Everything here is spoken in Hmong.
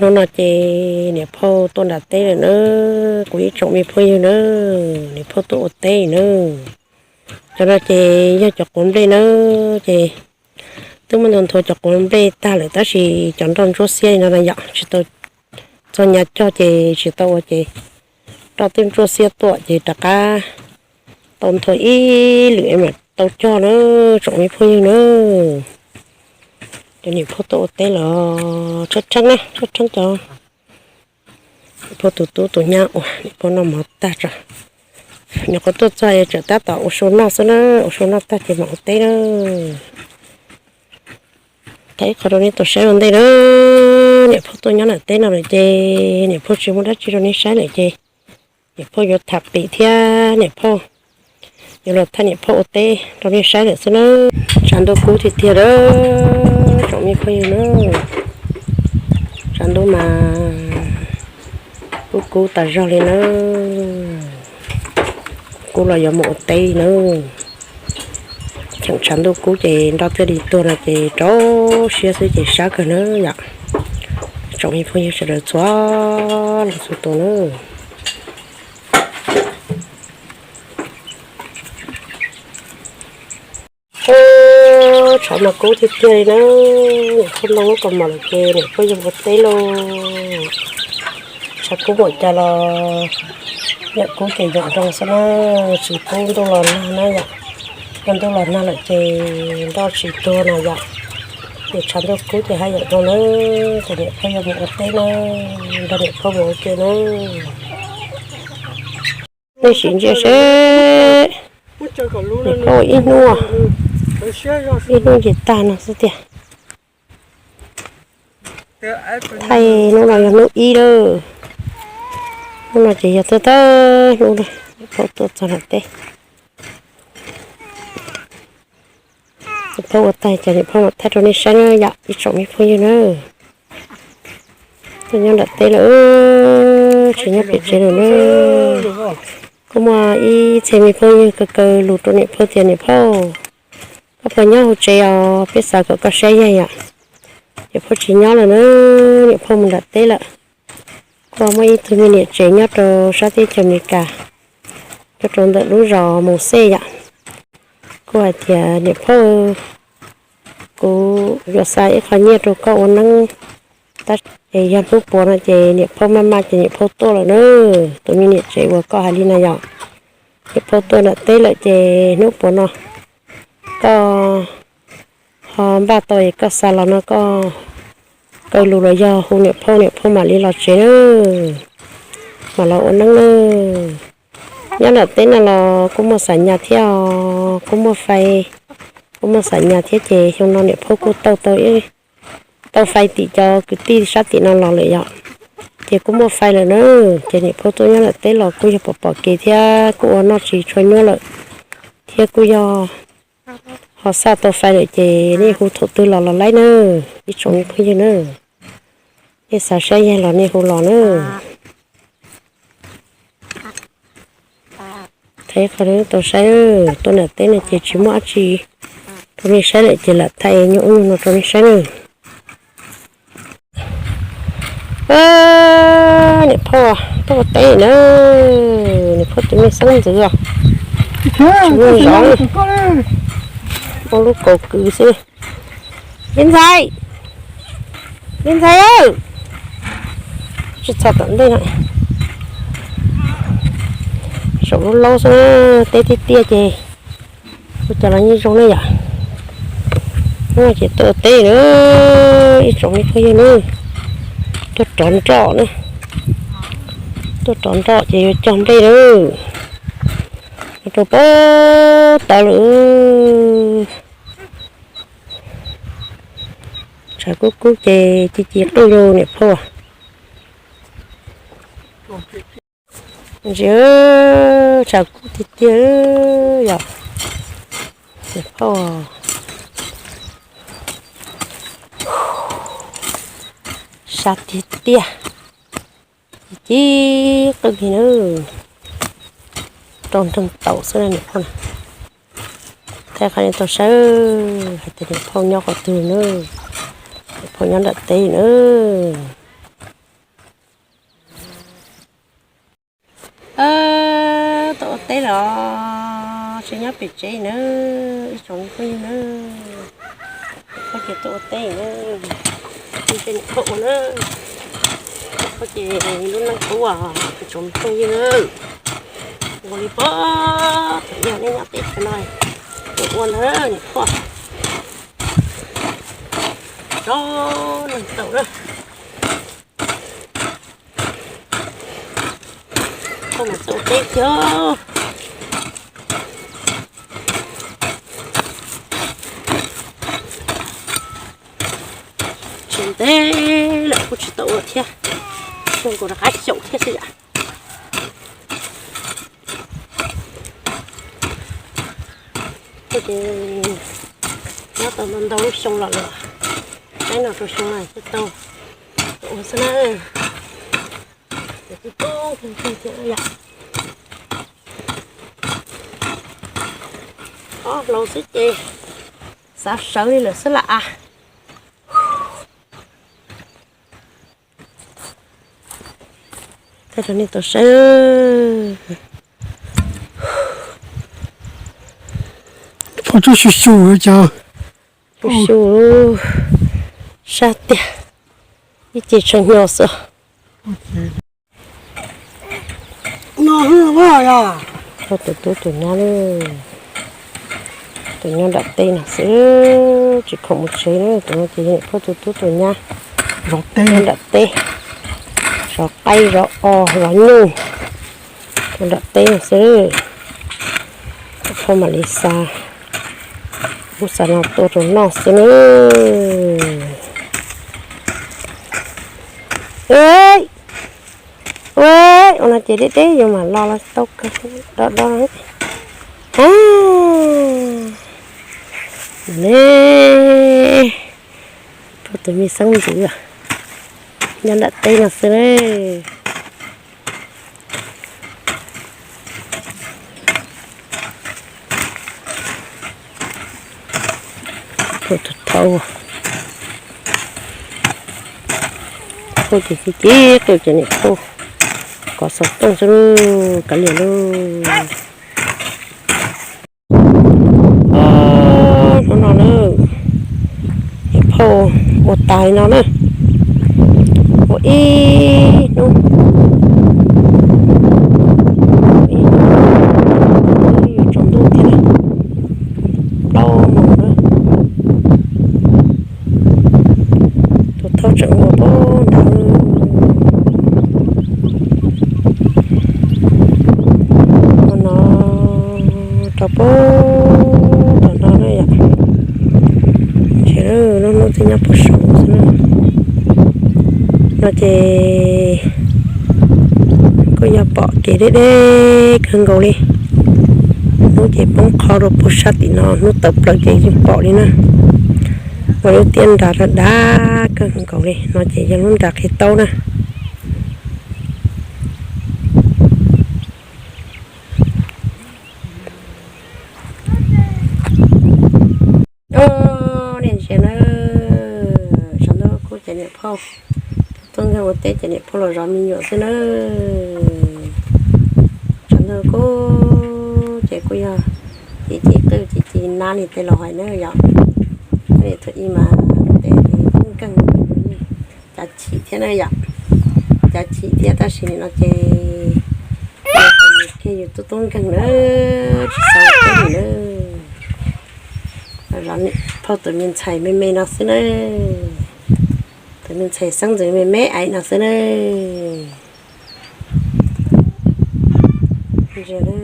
Hnub no ces niam phauj tuaj nram teb lawm na, kuv ib tsoom me phooj ywg na, niam phauj tuaj ua teb na. Cov no ces yog cov quav nplej na, ces twb muab nthua nthua cov quav nplej tag lawm tab sis cov nroj ntsuab xiab li no na yom, tsis tau txog nyab cog ces tsis tau ua ces nroj twb ntsuab xiab tuaj ces rov qab tau nthua ib lwm es mam tau cog na, tsoom me phooj ywg na. Cov niam phauj tuaj ua teb los tshab rheeb na, tshab rheeb cov niam phauj tus tub tus nyab uas niam phauj noj mov tag tso. Nyuam qhuav tuaj txog es tseem tab tom ua su noj xwb na, ua su noj tag ces mam ua teb na. Thaij ib qho rau nej tau saib ua ntej na. Niam phauj tuaj nyob nram teb no lawm ces niam phauj tsis muaj dab tsi rau nej saib lawm ces niam phauj yuav tham pem thiab niam phauj yuav los thaij niam phauj ua teb rau nej saib lawm xwb na. Tshav ntuj kub tiag tiag lawm tsoom me phooj ywg na. Tshav ntuj mas kub kub tas zog li na. Kub los yuav mus ua teb na. Cheem tshav ntuj kub ces nroj thiaj li tuag no ces rau siab xwb ces sab kawg na yom. Tsoom me phooj ywg sawv daws txhua leej txhua tus na. Tshav mas kub tiag tiag li na. Niam phauj ntoo lub kaus mom lawm ces niam phauj yuav mus ua teb lauj. Tshav kub npaum cas los yam kub ces yam nroo xwb na, tsis pub ntuj los nag na yom. Yog ntuj los nag lawm ces nroj tsis tuag na yom. Ces tshav ntuj kub ces haj yam nroo na, ces niam phauj yuav mus ua teb na, nrog niam phauj mus ua ke na. Nej sim ntsia seb, niam phauj ua ib hnub, ib hnub ces tag no xwb tiag. Thaij hnub no yog hnub ib lawm, hnub no ces yog thawj thawj hnub lawm niam phauj tuaj txog nram teb. Niam phauj ua tag ces niam phauj mam thaij rau nej saib na yom ib tsoom me phooj ywg na. Tuaj nyob nram teb lawm, tsis nyob pem tsev lawm na. Kuj muaj ib txhia me phooj ywg kaw kaw lus rau niam phauj tias niam phauj, koj puas nyob hauv tsev os, peb xav kom koj saib yaig yom. Niam phauj tsis nyob lawm na, niam phauj mus nram teb lawm. Kuj muaj ib tug me niam tsev nyob rau sab teb chaws Amelikas, nyob rau ntawm lub zos Moos Xej yom. Kuj hais tias niam phauj, kuv yuav xa ib qho nyiaj rau koj ua neeb, tab sis yog hnub puas no ces niam phauj maj maj ces niam phauj tuaj lawm na. Tus me niam tsev uas koj hais li na yom, niam phauj tuaj nram teb lawm ces hnub puas no koj ho npaj tau es koj xa los no koj kaw lus los yog hu niam phauj, niam phauj mam li los tsev na, mam los ua neeb na. Nyob nram teb no los kuj muaj xam nyas thiab os, kuj muaj fais, kuj muaj xam nyas thiab ces xyoo no niam phauj kuj tau tau fais tim cov kwv tij sab tim no los lawm yom. Ces kuj muaj fais lawm na, ces niam phauj tuaj nyob nram teb los kuj yog pom pom kev thiab kuj ua noj tsis tshua nyuaj lawm, thiab kuj yog ho xa tau fais lawm ces nej hu thaum twg los los laib na, ib tsoom me phooj ywg na. Nej xav saib yaig los nej hu los na. Thaij qhov rau nej tau saib, tuaj nram teb no ces tsis muaj dab tsi rau nej saib lawm ces lam thaij nyuag ub nyuag no rau nej saib na. Niam phauj tuaj ua teb na, niam phauj tus me xeeb ntxwv os, tsis muaj zov li, muaj lub kaus kws xwb. Li ntxhais, li ntxhais, tsis txog tom ntej no, saum lub laub xwb, teb tiaj tiaj ces ua cas los yeej zoo ne yom. Hnub no ces tuaj ua teb na, ib tsoom me phooj ywg na, tuaj rov nroj na, tuaj rov nroj ces yuav cog nplej na, rau pab tod lawm. Tshav kub kub ces ci ci qwj rau niam phauj. Ntsia, tshav kub tiag tiag yom, niam phauj, sab tiag tiag, ci ci qwj li na, rau nreeg taum xwb na niam phauj na. Thaij qhov nej tau saib hais tias niam phauj nyob qhov twg na, niam phauj nyob nram teb na. Os, seb nyob pem tsev na, ib tsoom phooj ywg na, Phauj ces tuaj ua teb na, ib tsoom niam phauj ua na, Phauj ces lub neej qub os, ib tsoom phooj ywg na, ua li pab thaum yog nej nyob teb chaws no, ua ntag niam phauj, tsob neeg tau na. Phauj mas txaus teb thiab. Tsis ntev lawm kuj tsis tau ua thiab, xyoo nkaus rov qab xyaum thiab xwb yam. Ces nyob tau ntau ntau lub xyoo los lawm, saib no rau xyoo no thiaj tau ua xwb na. Ces tub tub kawg thiab yom. Ob hlau xwb ces xav sawv li lawm xwb lam as. Thaij rau nej tau saib. Phauj tub xyu xyu cas. Xyu xyu sab tiag, ib ce tshee hnyo xwb. Phauj tus tub tus nyab, tus nyob nram teb no xwb, tsis khoom mus tsev na, tus no ces Phauj tus tub tus nyab nyob nram teb, zov qaib zov os zov nyuj, nyob nram teb no xwb. Phauj mam li xa, kuv xa no tua rau noj xwb na. Ua no ces deb deb yuav mam los los tau kawg, do do. Ne, Phauj tus me xeeb ntxwv nyob nram teb no xwb na. Phauj tus thaub, Phauj ces cia li qw ces niam Phauj kov xov tooj xwb lauj, kav liam lauj. Hnub no na, niam Phauj ua tas li no na, ua ib hnub, ib hnub yuav tsaus ntuj thiab na, plaub moos na. Tus thaub tseem ua pem nrad, ua no rau pem tom no na yom. Ntshe lub hnub twb nyob puag saud xwb na. No ces kuj yog pom kev deb deb kawg nkaus li. Hnub ces poob qho rau puag sab tim no, hnub tawm plaws ces yeej pom li na. Ua lub tiaj nras dav dav kawg nkaus li. No ces yog lub nras qhia taub na. Ntsia na, tsaus ntuj kuj ces niam Phauj tub tub nkeeg ua teb ces niam Phauj los zov me nyuam xwb na. Tsaus ntuj kuj ces kuj yog ci ci qwj ci ci nab li tej laus hais na yom. Li thaum ub mas tej tub nkeeg cav chim thiab na yom, cav chim thiab tab sis nim no ces yus kiag yus tub tub nkeeg na, tsis xav ua teb li na. Zov niam Phauj tus me ntxhais me me no xwb na, tus me ntxhais xeeb ntxwv me me ais no xwb na. Ntsia na,